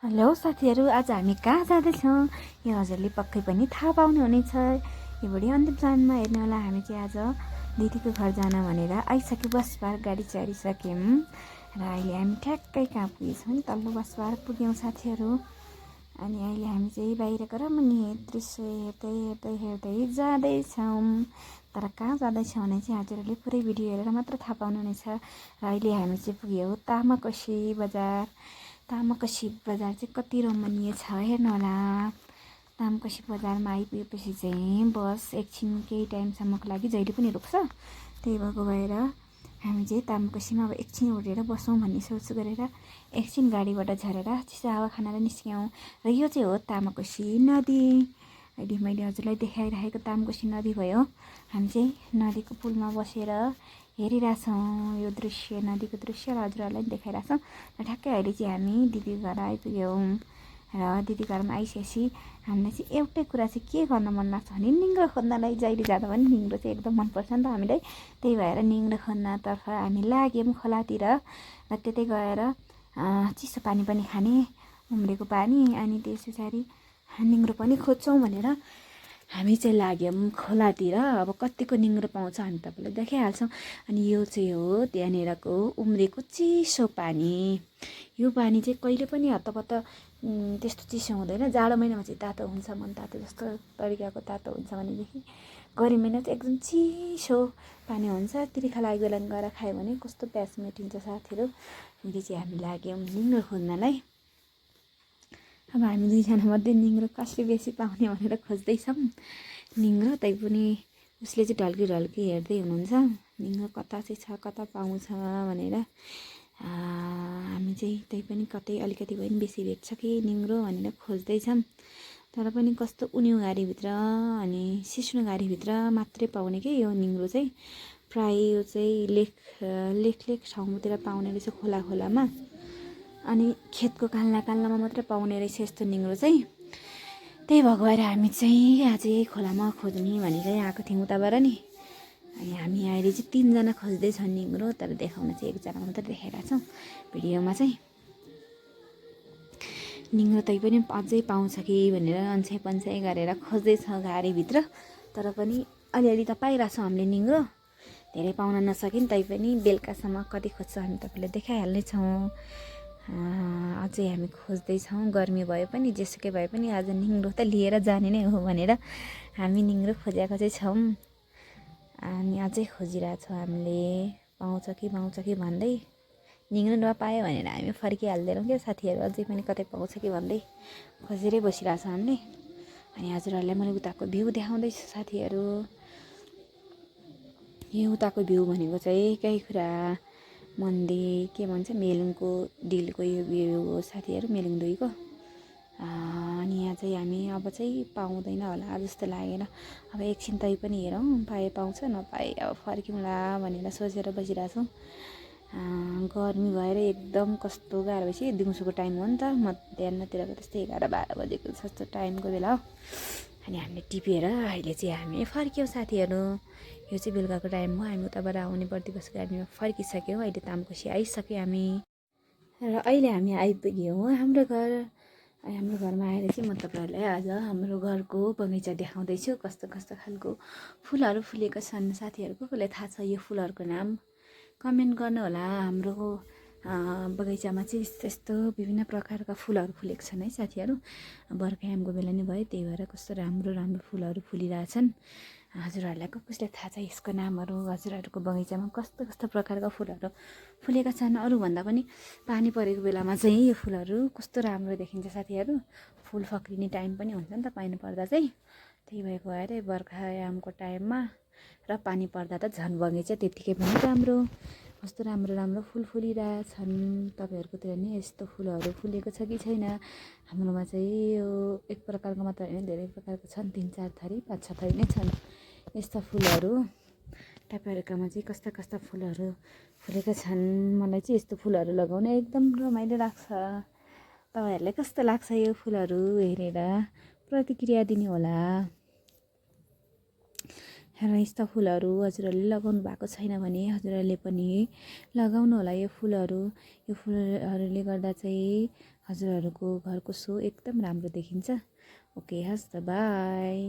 Hello साथीहरू, आज हामी कहाँ जाँदैछौँ यो हजुरले पक्कै पनि थाहा पाउनुहुनेछ। यो भिडियो अन्तिमसम्म हेर्नु होला। हामी चाहिँ आज दिदीको घर जान भनेर आइसक्यो। बसबार गाडी चढिसक्यौँ र अहिले हामी ठ्याक्कै कहाँ पुगेछौँ, तल्लो बसबार पुग्यौँ साथीहरू। अनि अहिले हामी चाहिँ बाहिरको रमणीय दृश्य हेर्दै हेर्दै हेर्दै जाँदैछौँ। तर कहाँ जाँदैछौँ भने चाहिँ हजुरहरूले पुरै भिडियो हेरेर मात्र थाहा पाउनुहुनेछ। र अहिले हामी चाहिँ पुग्यौँ तामाकोशी बजार। तामाकोशी बजार चाहिँ कति रमणीय छ हेर्नु होला। तामाकोशी बजारमा आइपुगेपछि चाहिँ बस एकछिन केही टाइमसम्मको लागि जहिले पनि रोक्छ। त्यही भएको भएर हामी चाहिँ तामाकोशीमा अब एकछिन उडेर बसौँ भन्ने सोच गरेर एकछिन गाडीबाट झरेर चिसो हावा खान निस्क्यौँ। र यो चाहिँ हो तामाकोशी नदी। अहिले मैले हजुरलाई देखाइरहेको तामाकोशी नदी भयो। हामी चाहिँ नदीको पुलमा बसेर हेरिरहेछौँ यो दृश्य, नदीको दृश्य, र हजुरहरूलाई पनि देखाइरहेछौँ। र ठ्याक्कै अहिले चाहिँ हामी दिदीको घर आइपुग्यौँ। र दिदी घरमा आइसकेपछि हामीलाई चाहिँ एउटै कुरा चाहिँ के गर्न मन लाग्छ भने निङ्ग्रो खोज्नलाई। जहिले जाँदा पनि निङ्ग्रो चाहिँ एकदम मनपर्छ नि त हामीलाई। त्यही भएर निङ्ग्रो खोज्नतर्फ हामी लाग्यौँ खोलातिर। र त्यतै गएर चिसो पानी पनि खाने, उम्रेको पानी, अनि त्यस पछाडि निङ्ग्रो पनि खोज्छौँ भनेर हामी चाहिँ लाग्यौँ खोलातिर। अब कतिको निङ्ग्रो पाउँछ हामी तपाईँलाई देखाइहाल्छौँ। अनि यो चाहिँ हो त्यहाँनिरको उम्रेको चिसो पानी। यो पानी चाहिँ कहिले पनि हत्तपत्त त्यस्तो चिसो हुँदैन। जाडो महिनामा चाहिँ तातो हुन्छ, मन तातो जस्तो तरिकाको तातो हुन्छ भनेदेखि गर्मी महिना चाहिँ एकदम चिसो पानी हुन्छ। तिर्खा लागेको बेला गएर खायो भने कस्तो प्यास मेटिन्छ साथीहरू। फेरि चाहिँ हामी लाग्यौँ निङ्ग्रो खोज्नलाई। अब हामी दुईजना मध्ये निङ्ग्रो कसले बेसी पाउने भनेर खोज्दैछौँ निङ्ग्रो। तै पनि उसले चाहिँ ढल्की ढल्की हेर्दै हुनुहुन्छ निङ्ग्रो कता चाहिँ छ, कता पाउँछ भनेर। हामी चाहिँ त्यही पनि कतै अलिकति भए पनि बेसी भेट्छ कि निङ्ग्रो भनेर खोज्दैछौँ। तर पनि कस्तो उन्यु गाडीभित्र अनि सिस्नो गाडीभित्र मात्रै पाउने कि यो निङ्ग्रो चाहिँ। प्रायः यो चाहिँ लेख ठाउँतिर पाउने रहेछ, खोला खोलामा अनि खेतको काल्नामा मात्रै पाउने रहेछ यस्तो निङ्ग्रो चाहिँ। त्यही भएको भएर हामी चाहिँ आज खोलामा खोज्ने भनेर आएको थियौँ उताबाट नि। अनि हामी अहिले चाहिँ 3 जना खोज्दैछौँ निङ्ग्रो, तर देखाउन चाहिँ 1 जना मात्रै देखाइरहेको छौँ भिडियोमा चाहिँ। निङ्ग्रो तै पनि अझै पाउँछ कि भनेर अन्छाइ पन्छाइ गरेर खोज्दैछ गाडीभित्र। तर पनि अलिअलि त पाइरहेछौँ हामीले निङ्ग्रो, धेरै पाउन नसकिन्। तै पनि बेलुकासम्म कति खोज्छौँ हामी तपाईँलाई देखाइहाल्नेछौँ। अझै हामी खोज्दैछौँ, गर्मी भए पनि जेसुकै भए पनि आज निङ्ग्रो त लिएर जाने नै हो भनेर हामी निङ्ग्रो खोजेको चाहिँ छौँ। अनि अझै खोजिरहेछौँ हामीले पाउँछ कि भन्दै। निङ्ग्रो नपायो भनेर हामी फर्किहाल्दैनौँ क्या साथीहरू, अझै पनि कतै पाउँछ कि भन्दै खोजेरै बसिरहेछौँ हामीले। अनि हजुरहरूलाई मैले उताको भ्यू देखाउँदैछु साथीहरू। यो उताको भ्यू भनेको चाहिँ केही कुरा मन्दिर के भन्छ मेलुङको डिलको यो भ्यू हो साथीहरू, मेलुङ 2 को। अनि यहाँ चाहिँ हामी अब चाहिँ पाउँदैन होला जस्तो लागेन। अब एकछिन तै पनि हेरौँ, पाए पाउँछ, नपाए अब फर्क्यौँला भनेर सोचेर बसिरहेछौँ। गर्मी भएर एकदम कस्तो गाह्रो भएपछि दिउँसोको टाइम हो नि त, मध्याहतिरको त्यस्तै 11-12 बजेको जस्तो टाइमको बेला हो। अनि हामीले टिपेर अहिले चाहिँ हामी फर्क्यौँ साथीहरू। यो चाहिँ बेलुकाको टाइम हो, हामी उताबाट आउने बर्दी बस गाडीमा फर्किसक्यौँ। अहिले तामाकोशी आइसक्यौँ हामी। र अहिले हामी आइपुग्यौँ हाम्रो घर। हाम्रो घरमा आएर चाहिँ म तपाईँहरूलाई आज हाम्रो घरको बगैँचा देखाउँदैछु। कस्तो कस्तो खालको फुलहरू फुलेको छन् साथीहरू। कसलाई थाहा छ यो फुलहरूको नाम कमेन्ट गर्नु होला। हाम्रो बगैँचामा चाहिँ यस्तो विभिन्न प्रकारका फुलहरू फुलेको छन् है साथीहरू। बर्खायामको बेला नै भयो, त्यही भएर कस्तो राम्रो राम्रो फुलहरू फुलिरहेछन्। हजुरहरूलाई कसलाई थाहा छ यसको नामहरू? हजुरहरूको बगैँचामा कस्तो कस्तो प्रकारका फुलहरू फुलेका छन्? अरूभन्दा पनि पानी परेको बेलामा चाहिँ यो फुलहरू कस्तो राम्रो देखिन्छ साथीहरू। फुल फक्रिने टाइम पनि हुन्छ नि त पानी पर्दा चाहिँ। त्यही भएको भएर बर्खायामको टाइममा र पानी पर्दा त झन् बगैँचा त्यत्तिकै पनि राम्रो। कस्तो राम्रो राम्रो फुल फुलिरहेछन्। तपाईँहरूकोतिर नि यस्तो फुलहरू फुलेको छ कि छैन? हाम्रोमा चाहिँ यो एक प्रकारको मात्र होइन, धेरै प्रकारको छन्, 3-4 थरी 5-6 थरी नै छन् यस्ता फुलहरू। तपाईँहरूकोमा चाहिँ कस्ता कस्ता फुलहरू फुलेका छन्? मलाई चाहिँ यस्तो फुलहरू लगाउन एकदम रमाइलो लाग्छ। तपाईँहरूलाई कस्तो लाग्छ यो फुलहरू हेरेर? प्रतिक्रिया दिनु होला। र यस्ता फुलहरू हजुरहरूले लगाउनु भएको छैन भने हजुरहरूले पनि लगाउनु होला यो फुलहरू। यो फुलहरूले गर्दा चाहिँ हजुरहरूको घरको सो एकदम राम्रो देखिन्छ। ओके, हस् त, बाई।